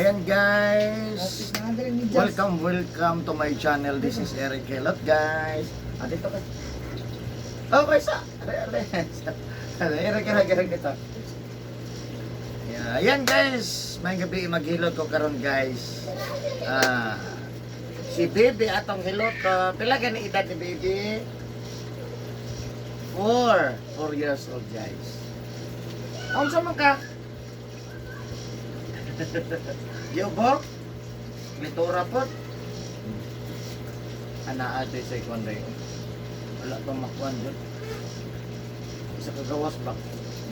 Ayan, guys. Tapos na ni Jazz. Welcome, welcome to my channel. This is Eric Kelot, guys. Ah, dito ka. Oh, kaysa. Are, are. Are, Eric, Eric, Eric, ito. Yeah. Ayan, guys. May gabi maghilot ko karon, guys. Ah, si Baby atong hilot ko. Pila gani edad ni Baby? 4. 4 years old, guys. Unsa man ka? Giubok? Litura po. Ana ate sa ikon day. Wala pa makuan dyan. Isa ka gawas ba?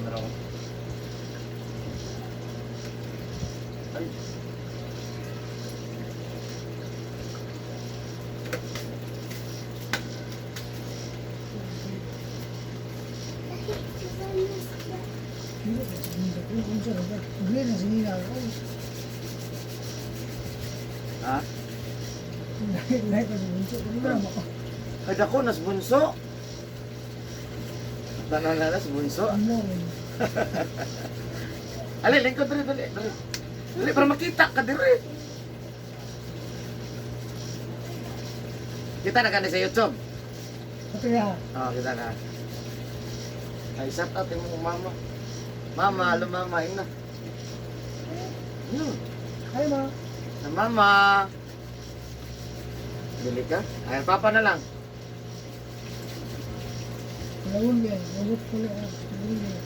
Meron. Ay. Green na sinina ako. Ha? Lahat na bunso. Ano na ako? Ay, dako, nas bunso. Tanan na nas bunso. Ano? Ali, lingkod dali, dali, dali. Dali, para makita ka diri. Kita na ka ni sa YouTube. Ito ya. Oo, kita na. Ay, shout out yung mama. Mama, halo mama, yun na. Yun. Ay ma. Na mama. Dili ka? Ay, papa na lang. Lawon yan. Lawot ko lang. Lawon yan.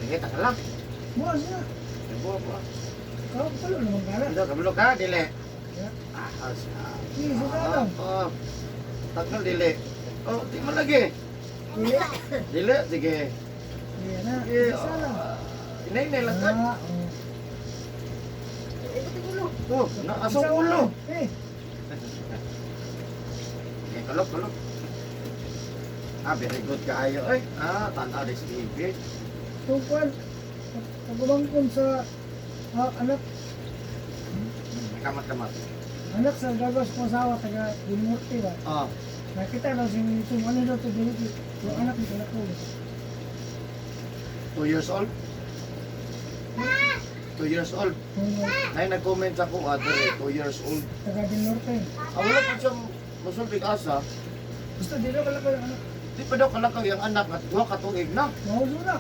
Sige, taka lang. Bukas na. Ay, buwa, buwa. Kau palo naman ka na. Ano, kabalo ka, dili. Ya. Ah, ah, Sige, sa alam. ah, tagal, dili. Oh, di mo lagi. Dili. Dili, sige. Iya na. Sige, Sa alam. oh, inay-inay lang ka. Ah, oh. Oh, naasong ulo. Eh, Okay, kalok, kalok. Ah, very good kaayo. Ay, ah, tanaw di si baby. tungkol. Pagubangkon sa ah, anak Kamat-kamat. anak sa gagos ko asawa taga Dimurti ba. Oh, Nakita daw si itong ano daw to dili yung anak ni anak ko. 2 years old? 2 years old. Kung Nay, nag-comment sa ko, ah, dere, 2 years old. taga Dimurti. Ah, wala pa siya musulbig asa. Gusto dili ka lang anak. Di pa daw kalakaw yung anak at duha ka tuig na. Mauso na.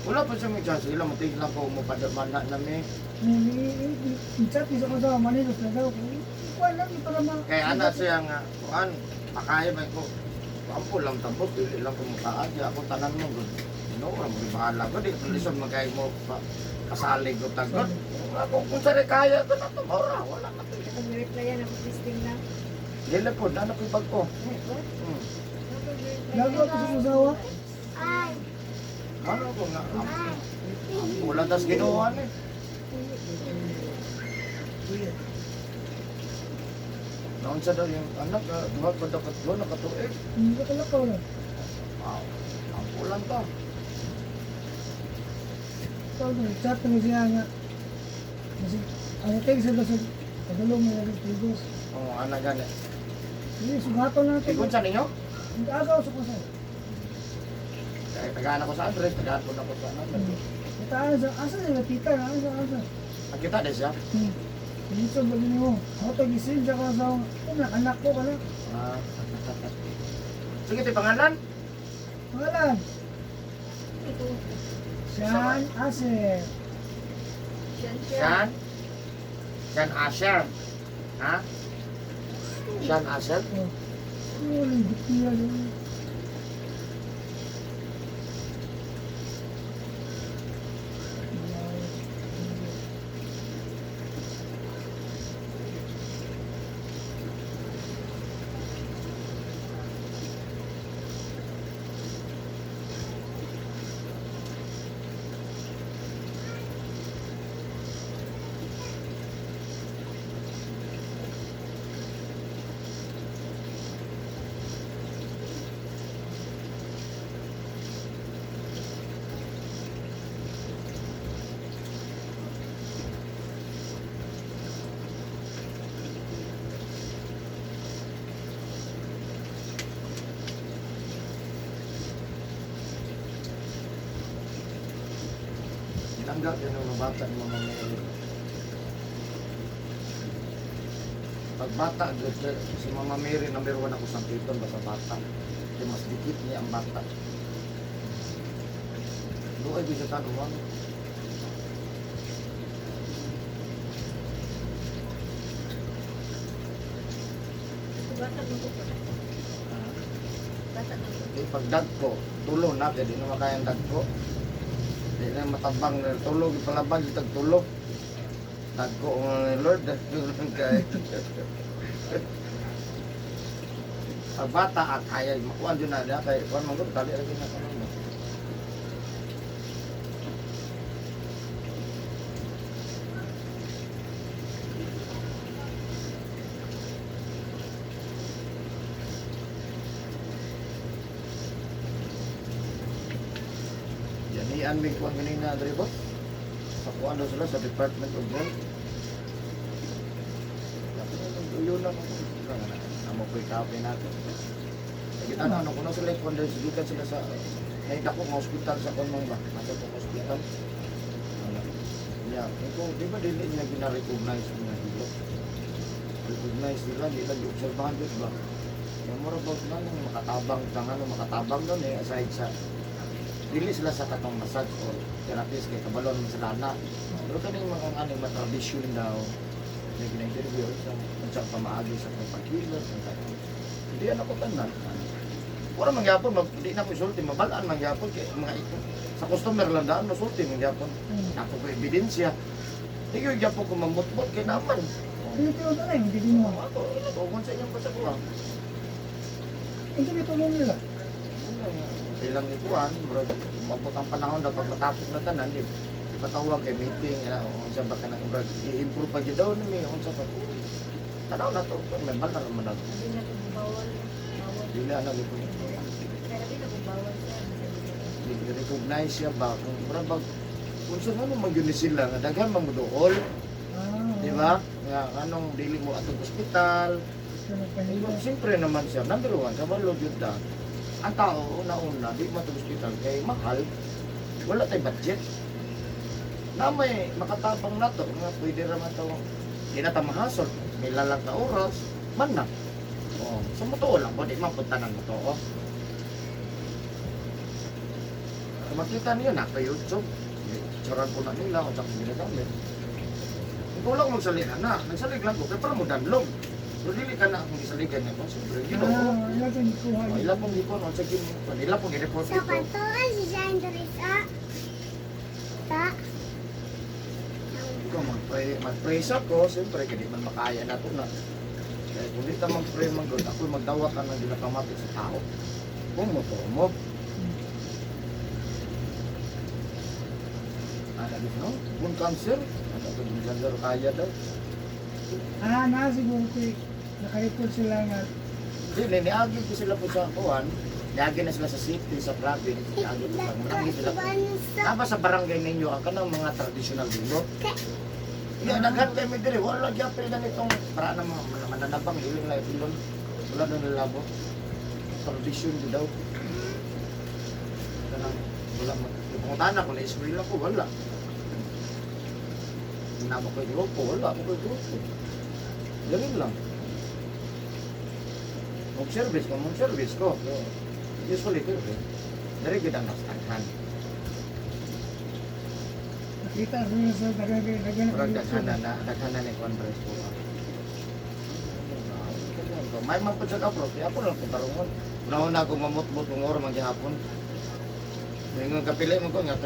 Wala pa siya may chance. Ila, matig lang ko mo padama na nami. Ni chat ni sa ko sa Manila sa daw. Kuan lang para ma. Kaya anak siya nga, kuan, makaya ba ko. Ampo lang tapos, dili lang ko makaad. Di ako tanan mo, good. No, mo bahala ko. Di, lisod magkaya mo pa, kasalig ko tagod. Ako, kung sa kaya ko na ito, maura, wala na to. Nag-replyan ako, testing na. Dili po, dano ko yung bag ko. Gago ako sa asawa. Ano ko nga, wala tas ginawa ni. Noon sa daw yung anak, ah, duha pa daw katlo, nakatuig. Hindi ko kalakaw na. Wow, ang kulang to. Tawag na chat na siya nga. Kasi ang tek sa daw sa padulong nila sa Tigos. Oo, anak gani. Sige, sugaton na natin. Ikon sa ninyo? Hindi agaw sa kusa. Kaya tagaan ako sa address, tagaan po na ako sa number. Kitaan sa asa nila tita na asa asa. Ang kita din siya. Dito ba din mo? Ako to gisin siya ko sa anak anak ko kana. Ah. Sige, ito pangalan? Pangalan. Sean Aser. Sean? Sean Asher. Ha? Sean Asher? Oh. Uy, dikira yun. Tinanggap yun ang mga bata ni Mama Mary. Pag bata, good, si Mama Mary number one ako sa Piton, basta bata. Kaya mas dikit niya ang bata. Luay ko sa tanong, ano? Bata mo ko. Bata mo. Eh, pag dagko, tulo na, kaya di na makayang dagko. Di na matabang na tulog, ipalabag, itag tulo. Dagko, ang Lord, dagko lang kaya. Pag bata, at kaya, makuha dyan na, di, kaya, kuhan mong dali lagi na kanon mo. Yan, iyan, may kuhan kanina, Dre, boss. Sa kuhan daw sila sa Department of Health. Dapat na nag-uyo lang ako. Amo ko ikape natin. Kaya ano, ano, kuno sila kuhan dahil gikan sila sa, ay dako nga hospital sa kuhan ba? Nasa kong hospital. Ano? Yeah, ito, di ba dili niya gina-recognize ang mga hilot? Recognize nila, di lang obserbahan yun ba? Yung more about na nung makatabang, kang ano, makatabang doon eh, aside sa, dili sila sa katong massage or therapist kay kabalon man sila na. Pero kaning mga ano, mga tradisyon daw, may gina-interview sa unsang pamaagi sa kong paghilot, sa hindi yan ako tanan. Wala man gyapon, di na ko isulti, mabalaan man gyapon kay mga ito. Sa customer lang daan masulti man gyapon. Ako ko ebidensya. Di ko gyapon ko mamutmot kay naman. Tinutulong na lang, hindi mo. Ako, ito sa inyong basta ko ah. Ito may tulong nila. Ilang ikuan, bro, mabot ang panahon na pag matapos na tanan, di ipatawag kay meeting, o unsa ba ka nang bro, i-improve pa gyud daw ni unsa pa. Tanaw na to, may bala naman na. Sabi na kung bawal. Bawal. Dili na gyud ko. Pero di na kung bawal siya. Recognize siya ba kung mura bag unsa nga naman gyud ni sila nga daghan man mo dool, di ba? Nga anong dili mo atong ospital. Siya nagpahilo. Eh, siyempre naman siya, number one, kabalo gyud ta. Ang tao una-una di mo atong ospital kay mahal. Wala tay budget. Na may makatabang na to, nga pwede ra man to. Di na ta mahasol, may lalang ka oras, man na. Oh, sa mo lang, di man puntanan mo to. Oh. Kung makita niyo, nasa YouTube. Picturean ko na nila kung saan ko ginagamit. Ikaw lang magsalita na. Nagsalig lang ko, kaya para mo danlog. Pero dili ka na akong gisaligan niya. Kung siyempre, ginoo. Ilan sa kuha. Oh, ila pong gipon, o sa gin, ila pong i-report Sa ito. kantoan si Sandrisa. Ta. Ikaw mag-pray, mag-pray sa ko, siyempre, kaya di man makaya na ito na. Kaya kung di ta mag-pray, mag ako magdawa ka ng ginapamati sa tao. Kung mo to mo. Ano din, no? Kung cancer, ano ito, kung cancer kaya daw. Na siguro ko naka-report sila nga. Hindi, niagi ko sila po sa kuan. Niagi na sila sa city, sa province. Niagi ko sa niagi sila po. Bansa. Napa sa barangay ninyo ang kanang mga traditional dilo. Ya, daghan kay mi diri, wala gyapon na nitong para na mga mananabang iling na ilon. Wala na nalabo. Tradisyon di daw. Kanang wala mo. Pangutana ko na eskwela ko wala. Naba ko grupo, wala ko grupo. Ganun lang. Mag-service ko, mag-service ko. Usually, pero dari gid ang nastaghan. Nakita ko yun sa daghan Murag daghan na ni converse ko. May man po sa approach, ako lang po tarungon. Una-una ako mamutmut kung oras maghihapon. Ngayon kapili mo ko nga,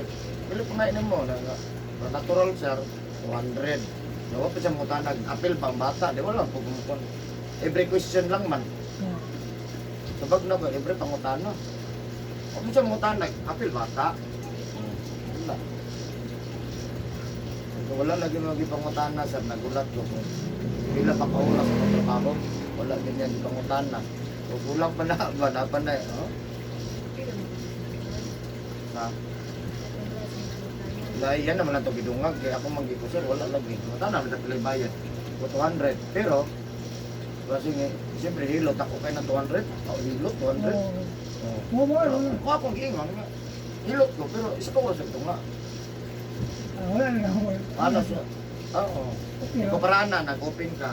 pili pa nga mo, na, na, natural sir, 200. Nawa pa siya mo tanag, apel pa ang bata, di wala po kumukon. Every question lang man. Sabag na ko, every pangutana. Huwag mo siya mangutanag, apel bata. Wala. Kung wala lagi mga gipangutana, sir, nagulat ko kung pila pa ka oras sa trabaho, wala ganyan gipangutana. Kung kulang pa na, ba, na pa na, eh, oh. Na, lahi yan naman ang ito gidungag, kaya ako manggiko, sir, wala lagi. Mutana, wala pila bayad. O 200, pero, kasi nga, siyempre, hilot ako kayo ng 200, o hilot, 200. Oh. Mo mo Pero kung akong giingon nga, hilot ko, pero isa ko sa ito nga. Ah, wala na ako. Ano siya? Oo. Okay, Ikaw paraan na, nag-open ka.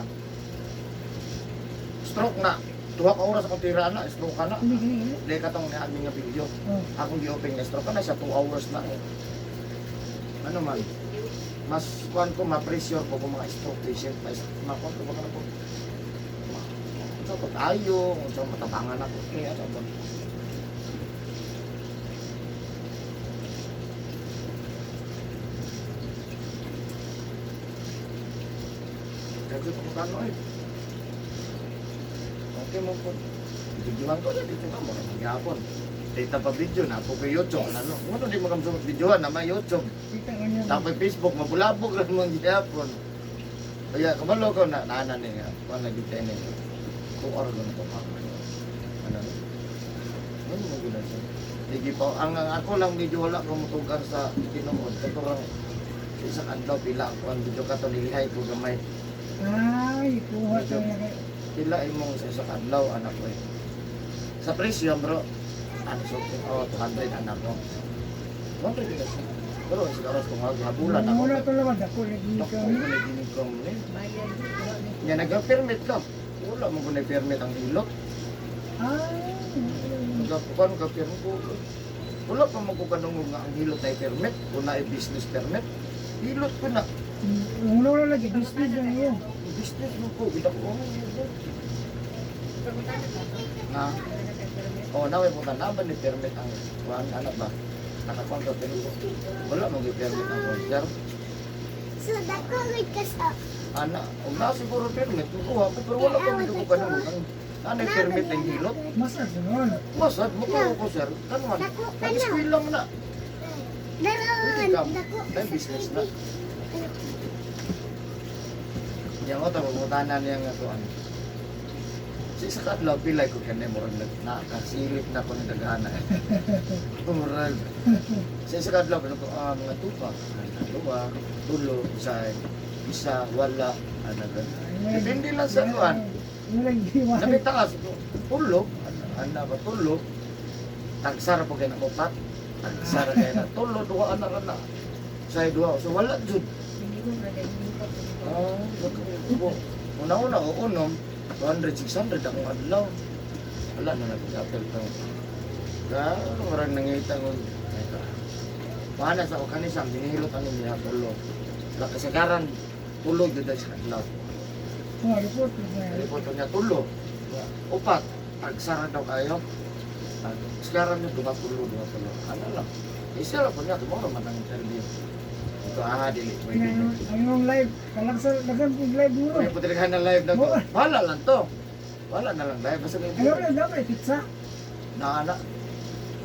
Stroke na. 2 ka oras akong tira na, stroke ka na. Hindi, hindi, hindi. Hindi ka tong niagi nga video. Oh. Akong gi-open nga stroke ka na siya 2 hours na eh. Ano man, mas kuan ko, ma-pressure ko kung mga stroke patient, mas makuan ko baka na po. Sa pag-ayo, kung sa matabangan ako, kaya sa ba. Kasi kung kano eh. Okay mo po. Videohan ko na dito ka mo. Magyapon. Data pa video na ako kay YouTube. Ano? Ano di mo kami sa videohan na may YouTube. Kita ko niya. Tapos Facebook, mabulabog lang mong gyapon. Kaya kabalo ko na nana niya. Kuan lagi tayo niya. 2 hours lang ito pa. Ano? Ano mo gina siya? Sige po, ang ako lang medyo wala ko mutugan sa tinuod. Kato lang sa isang adlaw pila ako ang video kato nilihay ko gamay. Ay, kuha to niya kay. Pila imong sa isang adlaw anak ko eh. Sa presyo bro, ano so, oh, 200 anak ko. 200 din siya. Pero sa oras kung habulan ako. Wala to lang dako lagi Dako ka. ko na ginikom ni. Bayad. Wala na. Nya nag-permit ka. Wala mo ko na permit ang hilot. Ay. Nagkakuan ka permit ko. Wala pa mo ko kanungog nga ang hilot ay permit. Kung na ay business permit. Hilot ko na. Wala wala lagi business lang iyo. Business mo ko. Gila ko. Na. Oh, naway mo na ba ni permit ang kuan anak ba? Nakakuan ka pero wala mo gi permit ang sir. So, dako gud ka sa. Ana, og na siguro permit kuha ko pero wala pa mo ko kanungog ang anay permit ang hilot. Masad nun. Masad mo ko ko sir. Kanuan. Dako ka na. Nag-eskwela lang na. Daron, Pwede ka. dako ka May sa business na. TV. Yang ko pangutanan niya nga kuan. Sa isa ka adlaw pilay ko kani murag nakasilip na ko ni dagana. Murag. Sa isa ka adlaw ko ah, mga tupa, dua, tulo, isa, isa, wala, ano ba. Depende lang sa kuan. Wala giwa. Labi taas ko, tulo, ana ba tulo. Tagsara po kay na upat. Tagsara kay na tulo, duha ana ra na. Sa duha, so wala jud. Hindi ko na dahil pa. Ah, ko. Una-una, oo, no. 200, 600 akong adlaw. Wala na nag-apel to. Ka, warang nangita ko. Paana sa ko kanisang, dinihilot ang niya tulo. Wala kasagaran, tulo jud sa adlaw. Oh, report ko na. Report ko niya tulo. Upat, tagsara daw kayo. Tagsara niya, duha tulo, duha tulo. Ano lang. Isa lang po niya, tomorrow man ang interview. Ito, ah, dili, pwede na. Ang imong live, kalaksa dagan kog live mo. May putirhan na live na to. Wala lang to. Wala na lang live. Basta may Ayaw na dapat pizza. na na.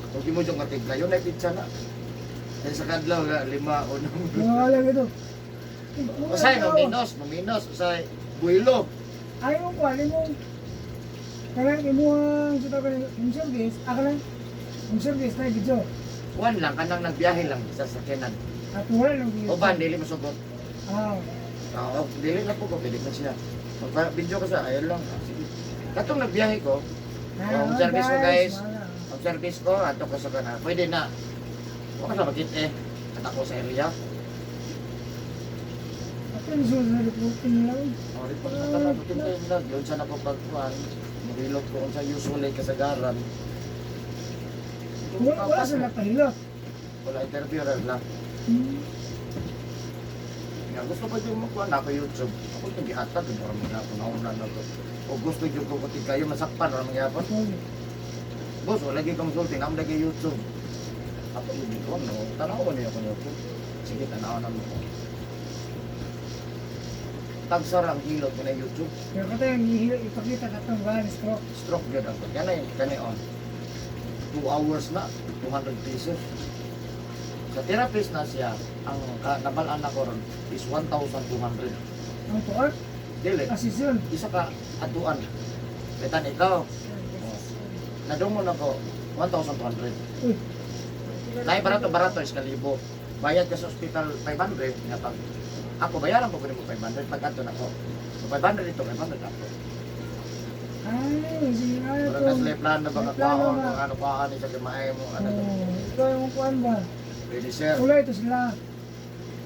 Huwag mo diyong katigla. Yun ay pizza na. Kaya sa kadlaw, nga, lima o nung. Wala gito. Usay, maminos, maminos. Usay, builo. Ayaw ko alam mo. Kanang imuhang sa tawag yung service, ako lang yung service na video. Kuan lang, kanang nagbiyahe lang sa sakyanan. At wala lang video. O ba, dili masugot. Ah, Oo, dili na po ko, pwede na siya. Magpa-video ko siya, ayun lang. Ah, sige. Katong nagbiyahe ko, ah, Ang service ko, guys. wala. ang service ko, ato ko sa kana. Pwede na. Huwag ka na magkit eh. At ako sa area. Ako yung sunod na reporting lang. Oh, report na talaga kita yung vlog. Yun sana ko pagkuhan. Maghilot ko sa usually kasagaran. Wala, wala sila pahilot. Wala interview ra lang. Nga gusto ko yung magkuhan ako YouTube. Ako itong gihatag para mga ako nauna na to. O gusto yung ko kuti kayo masakpan ra mangyapon. Sorry. Boss, wala gyud kang sulti, naam lagi YouTube. Ako yun ko no. Tanaw ko niya ko YouTube. Sige, tanaw na mo ko. Tagsara ang hilot ko na YouTube. Pero kata yung ipakita ka itong van stroke. Stroke gyud ako. Kanay kanay on. 2 hours na, 200 pesos. Sa therapist na siya, ang nabalaan na ko ron is 1,200. Ang tuar, Dili, asisyon. isa ka atuan. Betan ikaw, nadungo na ko 1,200. Uy, Lahi barato barato is kalibo. Bayad ka sa ospital 500 nga pag ako bayaran ko kuno mo 500 pag adto na ko. So 500 ito, 500 ako. Ay, sige nga Pero ito. na sila plano ba May ka plano kwaon ba? kung ano kwaon ni sa maay mo ano. Oh, ito yung kuan ba? Pwede sir. Kulay ito sila.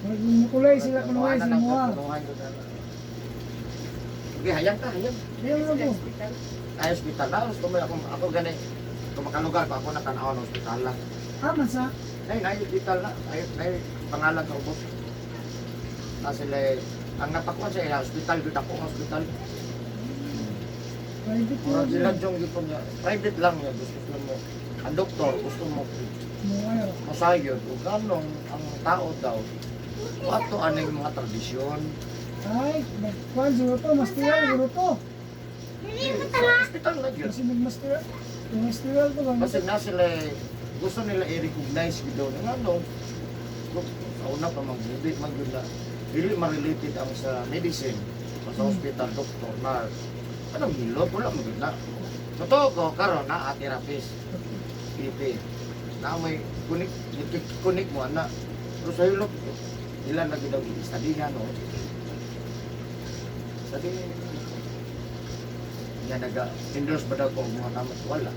Mukulay sila kunuhay sa mga. Okay, hayang ka, hayang. Ayaw na ko. Ay, hospital na. Gusto mo ako gani. Kung makalugar pa ako nakanaon ng hospital na. Ah, man sa. Ay, na hospital na. Ay, ay, pangalan sa ubos. Na sila, eh, ang napakuan sa ila, hospital, yun ako, hospital. Private Murag yun. sila yung gito niya. Private lang niya, gusto mo. Ang doktor, gusto mo, Mga masayod. O ganong ang tao daw, wato ano yung mga tradisyon. Ay, nagkuhan siguro to, mastiral siguro to. Dili mo Sa hospital na yun. Kasi nagmastiral. Yung mastiral to ba? Kasi na sila, gusto nila i-recognize gid daw nga no. Sa una pa mag-dili man gyud na dili ma-related ang sa medicine o sa hospital doctor nurse. Anong hilot wala man gyud na. Totoo ko karon na a therapist PT. Na may kunik kunik mo ana. Pero sa hilot ilan na gyud ang istadihan no. Sa di nga naga-endorse ba daw ko ang mga namat wala.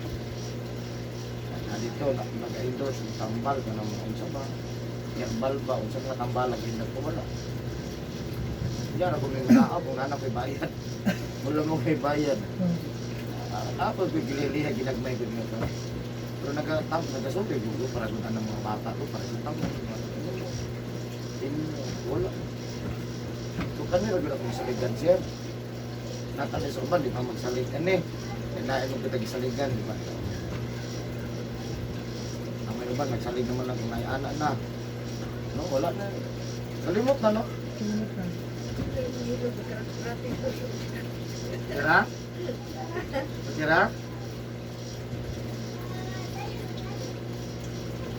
Na dito na nag-endorse ang tambal ka ng unsa ba herbal ba unsa nga tambal ang hindi ko wala. Diyan ako may mga kung nana ko'y bayad. Wala mo kay bayad. Ah, ako ko'y gililiha ginagmay ko nga to. Pero nagatam nagasulti ko para gud ang mga bata ko para sa tambal mga wala. So kani ra gud akong saligan sir. Natali sa uban di pa magsaligan eh. Kaya mo kita gisaligan di ba? Ang may uban nagsalig naman lang kung ana na. No, wala na. Kalimot na no. Tulog na. Tira? Tira?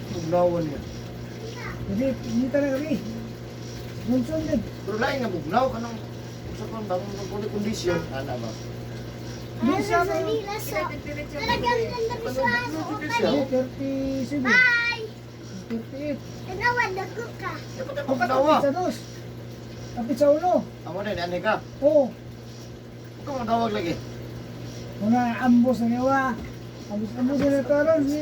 Bugnawan niya. Hindi, hindi talaga kami. Bunson din. Pero lain nga bugnaw kanang sa kon bang magkulit kondisyon ana ba? Hindi siya Sa na. nila sa. Talagang ganda sa aso. Siya. 37. Bye! 38. Tanawa, dako ka. Bugnaw ah. Kapit sa dos. Kapit sa ulo. Amo na ani ka. Oo. Huwag ka magdawag lagi. Mga ambos na niwa. Ambos-ambos na karon si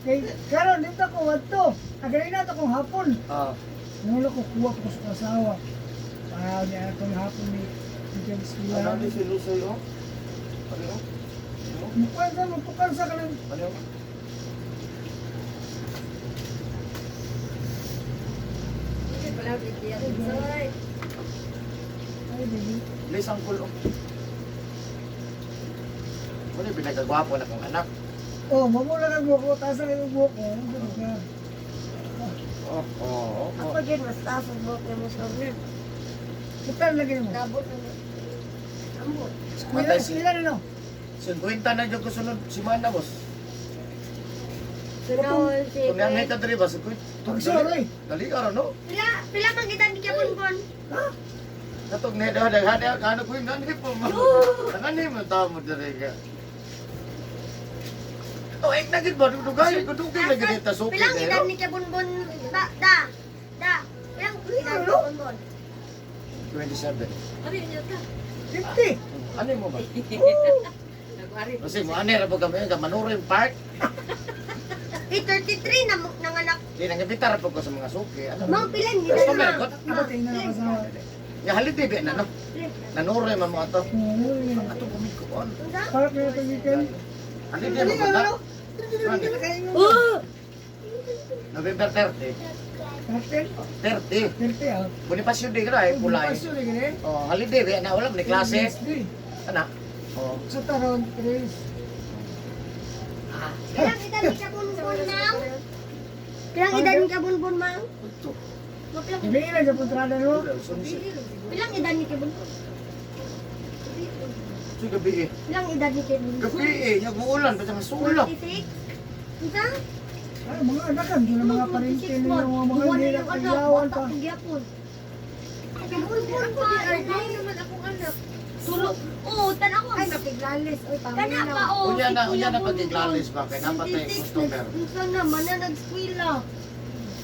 kay karon dito ko wadto. Agay na to kong hapon. Ah, Nulo ko kuha ko sa asawa. Ah, niya atong hapon ni James ano Ilan. ni si Lusoy oh? Ano oh? Ano? Mukuan sa mutukan sa kanang Ano? ay baby. Lis ang kulo. Ano yung pinagagwapo na kong anak? Oh, mamula kag buko, taas na kay buko. Ano ka? Oh. Ako din, mas taas ang buhok mo sa una. Kita lagi mo. Dabot na na. Ambot. Eskwela, Matay si- eskwela na no. 50 na dyan ko sunod si Mana, boss. Sunod si Kung yan ka diri ba, 50. Pagsuroy. Dali ka no? Pila, pila man kita ni Kabunbon. Katong ni daw daghan ano ko yung nani po mo. Nangani mo tao mo diri ka. Oh, ek na gid ba dugay ko dugay lagi dito suki Pilang edad dero. ni Kabunbon ba da. Da. Pilang edad ni Kabunbon? 27. Ano yun yun ka? 50. Ano mo ba? Nagwari. Kasi mo ani ra po kami ka Manurin Park. Eh, 33 na nanganak. Di nang ibitar po ko sa mga suki. Ano? Mang pilang edad Customer na. ko. Ako tingnan na asawa. Ya holiday ba na no? Nanuray man mo ato. Oo. Ato kumikuon. Unsa? Para kaya pag weekend. Holiday mo ba? Oh! November 30. 30. 30. 30 ah. Bonifacio Day ka na eh, pulay. Bonifacio day gani. Oh, holiday ba na wala man ni klase. Wednesday. Ana. Oh. Sa taron, Chris. Pilang edad ni Kabunbon mang? Pilang edad ni Kabunbon mang? Ito. Ma, pilang Hindi na sa puntrada no. Pilang edad ni Kabunbon? Sa gabi eh. Pilang edad ni Kabunbon? Gabi eh, nag-uulan pa sa sulak. 46? Unsa? Ay, mga anak ang mga parente 46 ninyo, mo. mga mga Buwan na nila yung anak, paglawan bata pa. pa gyapon. Kabunbon pa. Ay, naman akong anak. Tulog. Oo, tan ako. Ay, napiglalis. Oy, Kana paminaw. pa oh. Unya na, si unya Kuya na Bonbon. pagiglalis ba kay napatay 26 customer. Unsa na man na nag-eskwela.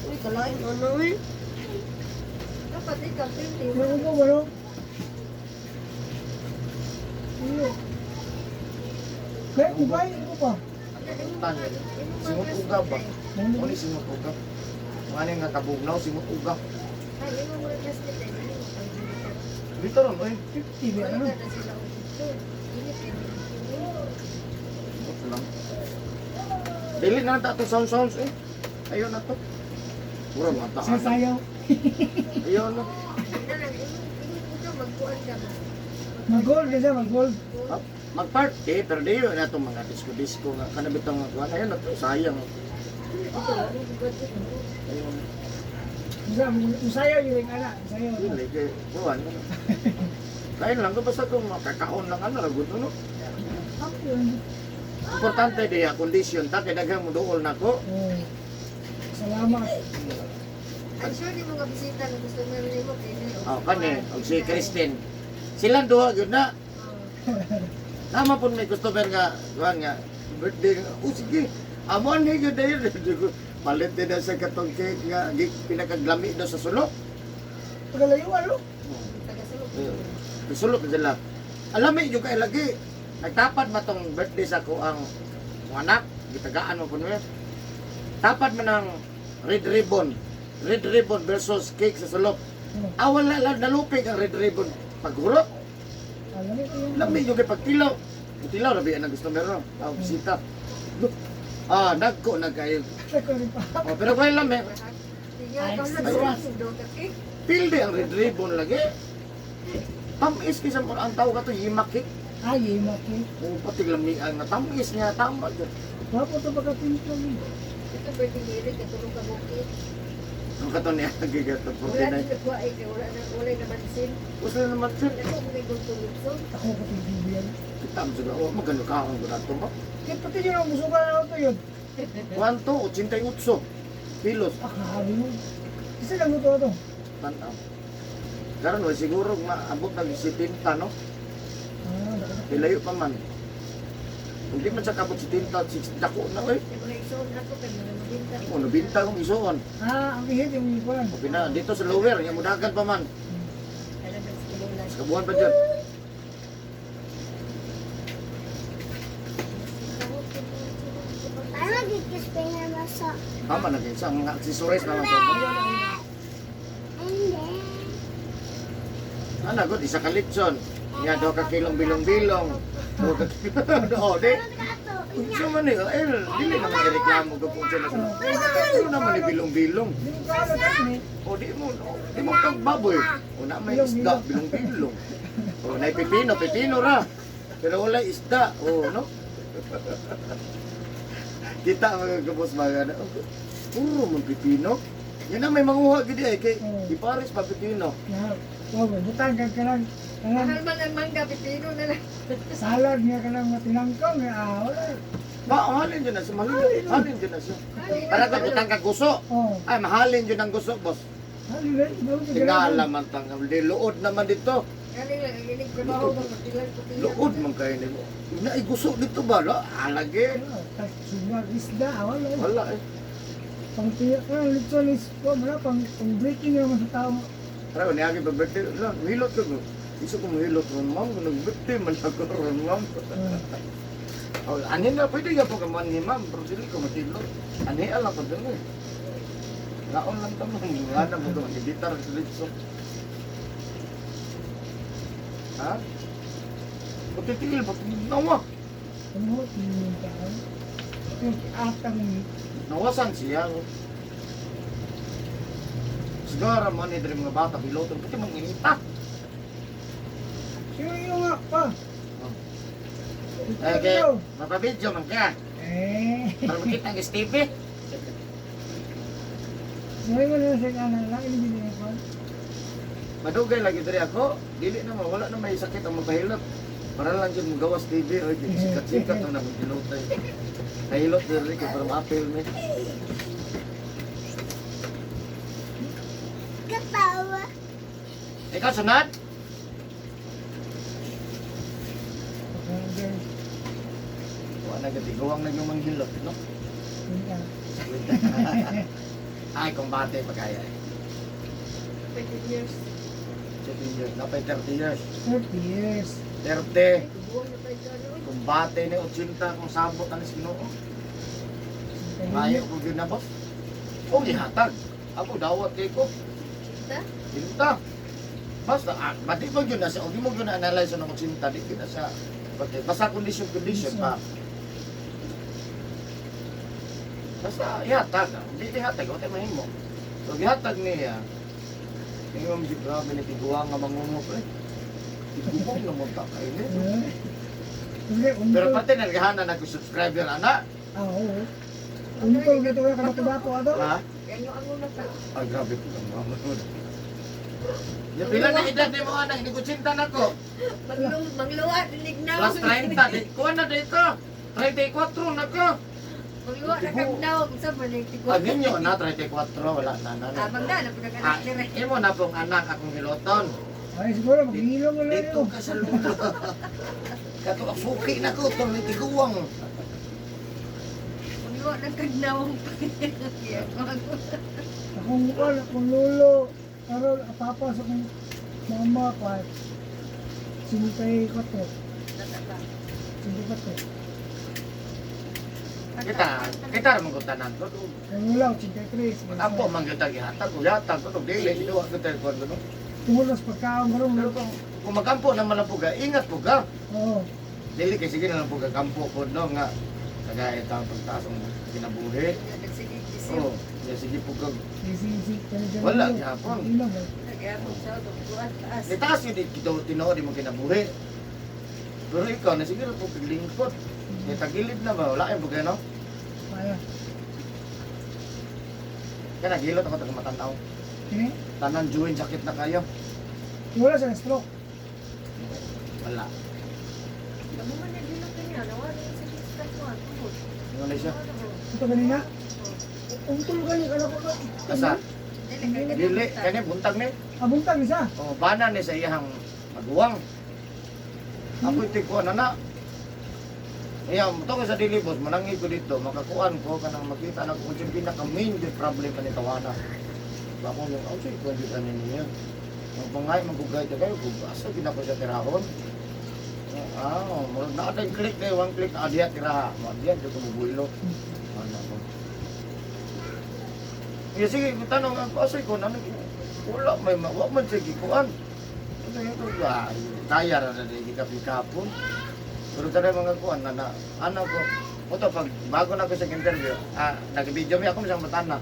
Uy, kalain ano eh. Dapat ikaw, 20. Pero ko ba no? Iyo. Kaya ubay ko pa. Tan. Singot uga ba? Muni singot uga. Mga nga kabugnaw singot uga. Ay, yung mga classmate ay dili mo pag Dito ron, oy. 50 ba Wala ano? ka na sila og dito. Dili kay Ito lang. Dili na lang ta itong sound sounds eh. Ayun na to. Mura mga Sa taan. sayaw. Ayun na. Na lang ikaw magkuan ka ba? Mag-gold kasi mag-gold. Ah, mag-party, pero di yun na itong mga disco-disco nga. Kanabitang mga kuwan. Ayun na to, sayang. Ayun. Musayaw yun yung anak. Musayaw. Dili, kay kuwan. Ano. Kain lang, basta kung makakaon lang ano, ragot ano. Up yun. Importante di ah, condition ta, kay daghang mo duol nako. Oh. Salamat. I'm sure di mga bisita na gusto meron nimo kay ni. Oh, kani, og si Christine. Silang duha gyud na. Tama po may customer nga, kuwan nga, birthday nga, oh sige, amo ni gyud dayon. Palit din na sa katong cake nga, pinakaglami daw sa sulok. Pagalayo ano? Taga-sulok. Eh, sulok na sila. Alam mo yung kay lagi, nagtapad matong birthday sa ko ang mga anak, gitagaan mo po niya. Tapad man ang red ribbon, red ribbon versus cake sa sulok. Oh. Ah, wala lang, nalupig ang red ribbon. Paghurot, Alam mo yun. lami yung kay pagtilaw. Tilaw, rabi ang gusto meron. Ah, bisita. Look. Ah, nagko nagkayo. Ako rin pa. Oh, pero kay lami, Sige, ikaw na sa ka cake. pilde ang red ribbon lagi. Tamis kaysa mo ang tao kato yimak cake. Ay, maki. Oh, pati lami ang tamis niya tama. Wapo to pagkapinto ni. Ito birthday ni Eric, katulong ka bukid. Ang kato niya gigato Wala 49. na nagkuha eh, kay wala na wala na mansin. Usa naman sir. Dako ko may gultulutson. Ako ko tibiyan. Kita mo siguro, oh, magano ka akong gudato ba? Kaya pati yun ang musuka na ito yun. Kwanto? 88 kilos. Ah, grabe mo. Isa lang ito ito. Tanaw. Karon way siguro maabot nag 70 no? Ah, Ilayo pa man. Kung di man siya kabot 70, 60 dako na oy. Kay mga igsoon ako kay mga nabinta. O nabinta kong isuon. Ah, ang ihit yung ikuan. O pina dito sa lower, nya mudagan pa man. Kada sa kilolan. Sa kabuhan pa dyan. Ano gigis na sa... Tama na kinsa mga accessories na lang to. Hindi. Ana god isa ka litson. Nya do ka kilong bilong-bilong. Do ka Oh, di. Unsa man ni? Eh, dili naman ireklamo ko kung unsa na sila. Ano naman ni bilong-bilong? Hindi ko alam kasi. O di mo, o, di mo kag baboy. O na may isda, bilong-bilong. O na pipino, pipino ra. Pero wala isda, o no? Kita mga kabos mga na. Oh, puro man pipino. Yan na may manguha gid ay kay ipares pa pipino. Na, oh, butang ka kanang kanang Mahal man ang mangga, pipino na lang. salad nga kanang matinangkong nga ah, wala. Ba, mahalin dyan na siya, mahalin, mahalin dyan na siya. Para ka butang ka guso. Oh, Ay, mahalin dyan ang guso, boss. hali ba? Tingala man tang, di luod naman dito. Kani lang ang inig trabaho ba magtilan ko tiyan. Luod man kayo nimo. Na guso dito ba? La, alagi. Sugag isda, ah, wala. Wala eh. Pang tiyak ka, litson is, oh, wala, pang, pang breaking naman sa tao. Pero niya pa birthday, la, hilot ko. No. Iso ko mahilot ron ma'am, nag-birthday man ako ron ma'am. Ah, Oh, ani na pwede ka po kaman ni ma'am, pero dili ko matilot. Ani ala ko dun eh. Naon lang tamo, nga na mo doon, editar sa litso. Ha? Patitigil, ba't nawa? Ano, tingin tao. Yung atang Nawasan siya. Oh. Siguro mo ni mga bata, piloto, pati mong inita. Sino yung nga pa? Eh, kay, mapabidyo man ka. Eh, Para makita ang Stevie. sabi ko na sa kanan lang, hindi niya ko. Madugay lagi diri ako, dili na mo, wala na may sakit ang mapahilot. Para lang yun magawas TV, oy, sikat-sikat ang nabagilotay. Nahilot diri ko para ma-appeal mi. Katawa. Ikaw sunod? Wala na gati gawang na yung manghilot, no? Ay, kumbate pa kaya eh. 20 years. 7 years, napay 30 years. 30 years. 30, Buwan na tayo ano. kumbate ni 80 kung sabot ang Ginoo. Maayo ko gyud na boss. O gihatag. Ako dawat kay ko. Binta? Cinta. Basta, ah, di mo yun na siya, o di mo yun na analyze ang cinta, di yun na siya. Basta condition, condition pa. Basta, ihatag. Hindi ihatag, o tayo mahimo. So, gihatag niya, tingnan mo si grabe ni tiguang nga mangungop eh. Tiguang na mo ta kayo eh. Sige, Pero untol. pati naghahanan nag-subscriber, ana. Ah, oo. Untol gito ka kabato ato. Ha? Yan yung ang una pa. Ay, grabe po ang mga manood. Yung pila na edad ni mo anak, hindi ko cinta na ko. Mangluwa, dinig na. Plus 30, di, kuha na dito. 34 na ko. Mangluwa na kag naw. Sa malig Ah, ninyo na, 34, wala na na. Ah, magda na pagkakanak Ah, dire. imo na pong anak akong hiloton. Ay, siguro maghilom na lang Dito yun. ka sa lulo. Kato, ang suki na ko, itong tiguang. Mangluwa na kag naw. Akong kuan, akong lolo, karon ang papa sa akong mama ko 54. 54. Kita, kita ramang ko tanan ko. Ang wala, 83. Ako, man kita gihatag, ko gihatag ko, dili, dili, wa ko tayo kuwan ko, no? Tungod sa pagkaon karon. Pero kung magampo naman lang po ka, ingat po ka. Oo. Dili kay sige na lang po kagampo ko no nga kagaya ito ang pagtaas ang kinabuhi. Nagsige isip. Oo, ya sige po kag Easy, easy. Wala, gyapon. Ilong, eh. Nagyapon sa tubuan taas. Nitaas yun ito tinuod mo kinabuhi. Pero ikaw na siguro po paglingkod. Ni tagilid na ba wala ay po no? Kaya. Kaya naghilot ako taga matanaw. Kini? Tanan join sakit na kayo. Wala sa stroke. Wala. Kamu man naghilot niya, nawala sa kistan ko ang tuhod. Ano na siya? Ito kanina. Untol gani kana ko. Asa? Dili kay Dili kani buntag ni. Abuntag isa. Oh, bana ni sa iyang maguwang. Ako iti kuan na na. Iya, mo to sa dili boss, manangi ko dito, makakuan ko kanang makita na kung siyang pinaka main gyud problem ani tawana. Ba ko yung oh, sige kuan jud ani niya. Ang pangay magugay ta kayo kung asa gid ako siya tirahon. Ah, murag naa tay click kay one click na diya tiraha. Mo diya jud ko mubuilo. Ano ko. Iya sige, kung tanong ako asa ko ano wala may wa man sige kuan. Ano yung ko ba? Kaya ra na di ka pikapon. Pero kada mga kuan na na ano ko Oto pag bago na ko sa interview, ah, nag-video mi ako sa matana.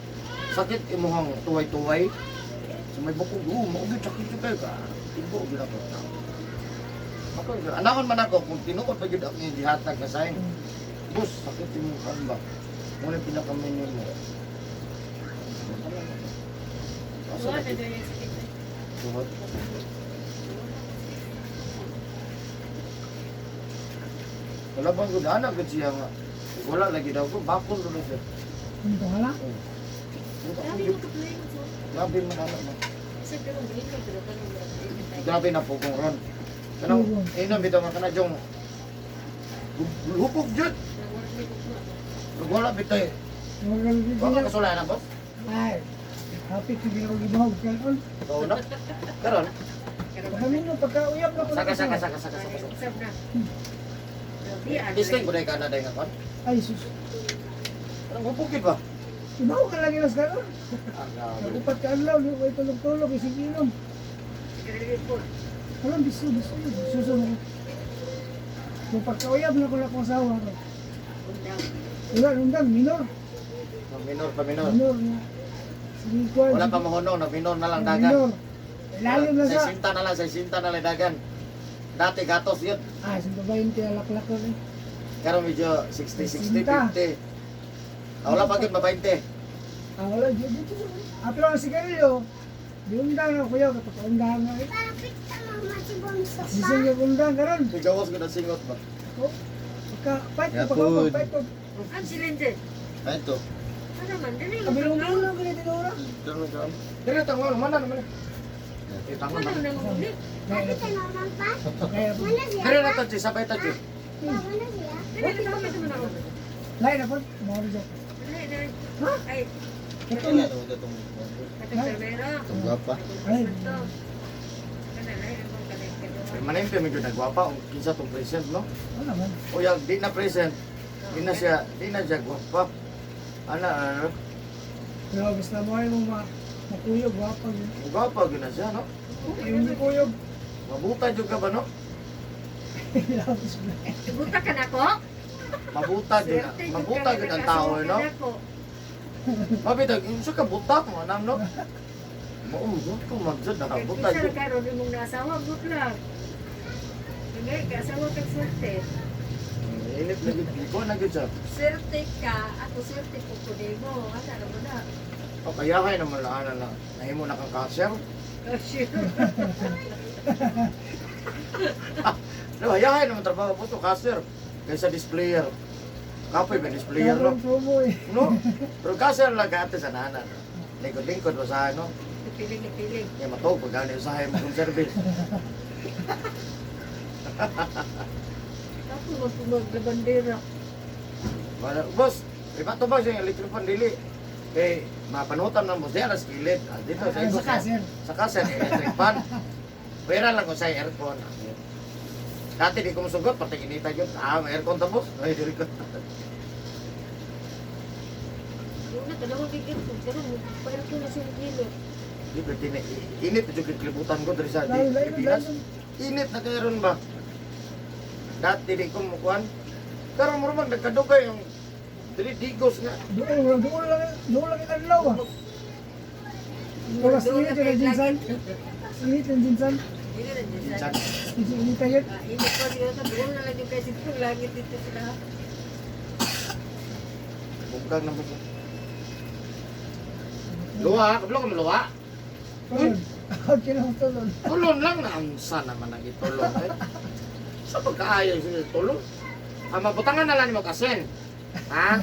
Sakit imuhang tuway-tuway. Sa may bukog, oh, mao gyud sakit jud kayo ka. Tibo gyud ako. Ako, anakon man ako kung tinuod pa gyud ako yung gihatag na sign. Boss, sakit imong kuan ba? Muna pinaka-main mo. Asa na tuhod? Wala bang gud anak gud siya nga. Wala lagi daw ko bakol dulu siya. Ito hala. Oh. Grabe man anak mo. Grabe na po kong ron. Kanang inom bitaw nga kana jong hupog jud. Wala bitaw. Wala ka sulay na boss. Ay. Happy to be ko gibahog karon. Ikaw na. Karon. Pagkamin mo pagkauyap na ko. Saka saka saka saka saka. Disting ko dai kana dai nga kon. Ay sus. Kanang hupog gid ba? Ibahog ka lagi nas karon. Ah, grabe. Nagupat ka adlaw, di ko tulog-tulog isig inom. Alam bisu bisu suso mo. Kung pagkauyap na ko na akong asawa ko. Wala undang minor. Minor pa minor. Minor na. Sige kuan. Wala pa mahunong, na minor na lang dagan. Minor. Lalim na sa. 60 na lang, 60 na lang dagan. Dati gatos yun. Ah, 120 alaklak ko eh. Karon medyo 60, 60, 50. Ah, wala pa gyud ma-20. Ah, wala dito dito. Ah, pero ang sigarilyo, di undang na kuya, kapag undang na eh. Parapit ka mama si Bonso pa. Sisig yung undang karon. Gawas ko na singot ba? Oh, pagka fight ko, pagka Yapod. fight ko. Ang silente. Ay ito. Ano man dili mo. Kabilong ulo ganito tinura. Dire tangon mana naman. Eh tangon Ano na. na mo ni? Parapit ka mama pa. Kaya Mana siya Dire pa? na to, Chi, sabay ta, Chi. Pa, mana siya? Dili na mo man ako. lain na po, mga rin Dili dili. Ha? Ay, Ito. katong sombrero. Gwapa. Ay, Ito. Kana lahi ang kanay Pero manimpe medyo nagwapa ang kinsa tong present no. ano naman. Uya di na present. Di na siya gwapa. Ana ano. Pero basta mo ay mong Nakuyog, wapa yun. Gwapa gyud na siya, no? Yung nakuyog. Mabuta jud ka ba, no? Lapis na. Buta ka na ko? Mabuta jud. Swerte jud Mabuta ka jud ang na tao, nakasawa ka no? na ko. Mabitag, unsa ka buta mo anam, no? Mao ko magjud Kay nakabuta kinsa jud. ra karon imong naasawa, good luck. Hindi, kaasawa kang swerte. Init na gid ko na gid siya. Swerte ka, ako swerte ko ko nimo. Asa na mo na? O kaya kay naman laan na nahimo na kang kasher. Oh, sure. No, hayahay naman trabaho po to kasher kaysa displayer. Kapoy ba displayer, no? Karoon promo eh. No? Pero kasher lang ka sa nana. Lingkod-lingkod usahay, no? Piling na piling. Kaya matuog pag gani usahay mo kong service. Ako magpumag bandera. Wala, boss, iba to ba siya electric fan dili? Kay mapanutan ng boss diya sa kilid. Ah, dito sa Ah, ikot. sa kasher. Sa kasher electric fan. Pera lang kung sa aircon. Dati di ko musugot, pati kinita yun. Ah, may aircon ta, boss. Ay, aircon. Una, dalawa bigyan ko. Pero paano ko na siya gilot. Di ba, init na yung kilibutan ko diri sa Lalo, lalo, Pilipinas. lalo. Init na kayo ron ba? Dati di ko mukuan. Karon mo man nagkadugay yung dili digos nga. Doon, doon lang, doon lang yung adlaw ah. Oras init yung jinsan. Init yung jinsan. Hindi na dyan. Minsan, Init tayo. Ah, init ko dito. Doon na lang yung kasi yung langit dito sila. bungkag na mo. Luha, kablo ka maluha. Tulon. Okay lang tulon. Tulon lang na ang sana naman ang itulon. Eh. Sa pagkaayo sa tulon. Ang mabutangan na lang ni mo kasen. Ha?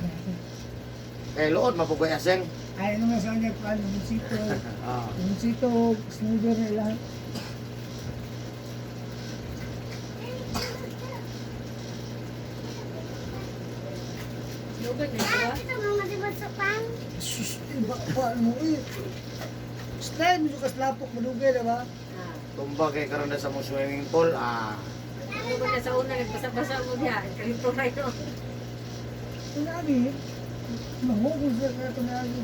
Kay luod mapugoy asen. Ay, ano nga sa kanya, ano, Bunsito. Ah. Bunsito, Snyder, lahat. Lugan na diba? Ito mga diba sa pang? Sus, iba pa, ano eh. Slide, medyo kaslapok, malugay, diba? Ah. Tumba kay karon na sa mo swimming pool. Ah. Lugan na sa una, nagbasa-basa mo niya. Kalito na yun. Sinabi, mahugol siya kaya ito na agi.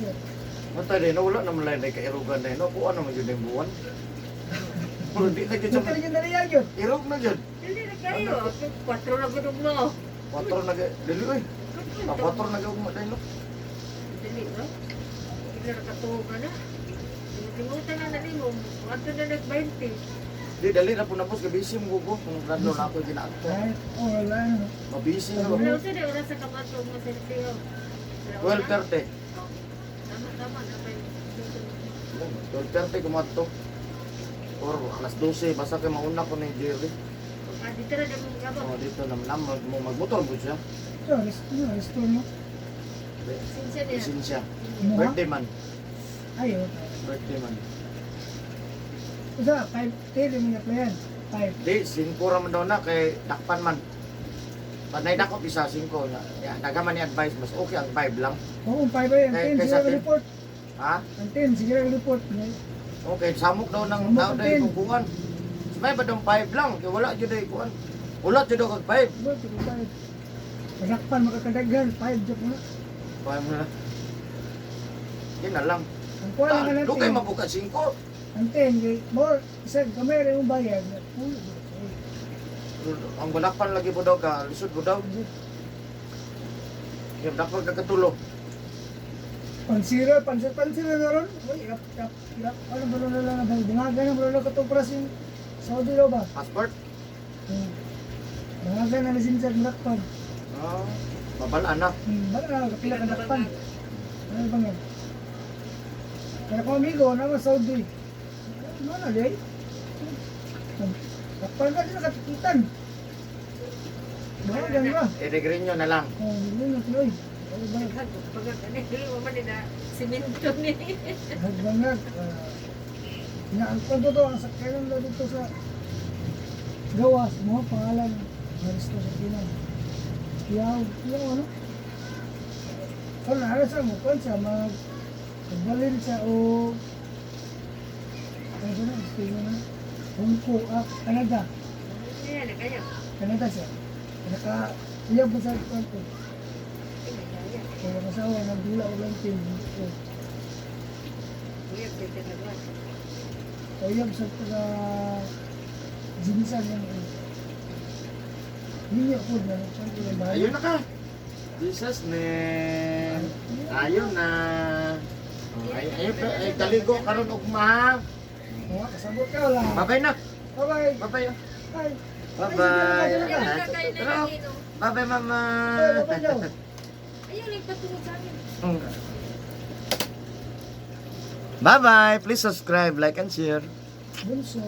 Mata din, wala naman lang na kairugan na no. Kuha naman yun yung buwan. Pero di na jud Ito sa rin yung naliyag yun. irog na jud. Hindi na kayo. Kwatro na gudog mo. Kwatro na dili oy. Ah, kwatro na gugma dahil no. Dili, no? Hindi na nakatuog ka na. Timutan na na mo. Kwatro na nag-20. Di dali na po na boss, kabisi mo gugo. Kung radlo na ako ginaadto. Ay, oh, wala. Ano. Mabisi na ba? Wala sa oras sa kamato mo sa Leo. 12:30. Tama, tama. Napay. 12:30 kumadto. Or alas 12, basta kay mauna ko ni Jerry. Ah, dito na din mong gabang. Oh, dito naman na mo magmotor mo siya. Ito, resto, resto, no? Sinsya niya. Lisensya. Mukha? Birthday man. Ay, oh. Birthday man. Usa, 5, 10, yung mga yan. 5. Di, 5 ra man daw na kay dakpan man. Panay dako isa 5 na. Ya, daghan man ni advice mas okay ang 5 lang. Oo, 5 ay, ang Kay- 10, kaysa sige 10. report. Ha? Ang 10, sige report. Okay, samok daw ng Samok daw ang day 10. kung kuan. May ba daw 5 lang kay wala jud ay kuan. Wala jud daw kag 5. Diba, 5. Masakpan, makakadaghan, 5, joke na. 5 na. Di na lang. Ang kuha lang ka Do kay natin. mabuka 5. Ang 10, kay, more, isa, kamay rin yung bayad. Uy, Ang balakpan lagi po daw ka, lisod po daw. Yung dapat kakatulog. Pansira, pansira, pansira na ron. Uy, irap, irap, irap. Ano ba na lang, bungaga na ba na katupras yung Saudi daw ba? Passport? Bungaga na lisensya ng lakpan. Ah, babalaan na. Baka na, kapila ka lakpan. Ano bang yan? Kaya kung amigo, naman Saudi. Ano na, di? Lakpan ka, di nakatikitan. Bungaga na ba? I-regret nyo na lang. Oh, hindi na tuloy. Ano ba? Daghan ko pag ano, mo man na simento ni. Nagbangag. Na ang kwento to, ang sakyanan daw dito sa gawas mo, pangalan, Maristo sa Pinang. Kiyaw, kiyaw ano? Kung naara sa mo, kung sa mag magbalin sa o ano na, estilo na, Hong Kong, ah, Canada. Kaya na kayo. Canada siya. Naka, iyab mo sa kwento. Kaya. Kaya kasawa, nagdula o lang team. Uyab siya tinagwan. Uyab sa taga Jinsan yan. Hindi ako na. Siyempre, yung bahay. Ayun na ka. Jesus name. Ayun na. Oh, ay, ay, ay, kaligo karon ugma ha. Mga kasabot ka wala. Bye-bye na. Bye-bye. Bye-bye. Bye. Bye-bye. Kailan ka kayo na Tara. nagino? Bye-bye, mama. Bye, bye daw. Ayun, nagpatungod sa amin. Bye-bye. Please subscribe, like, and share. Bunso.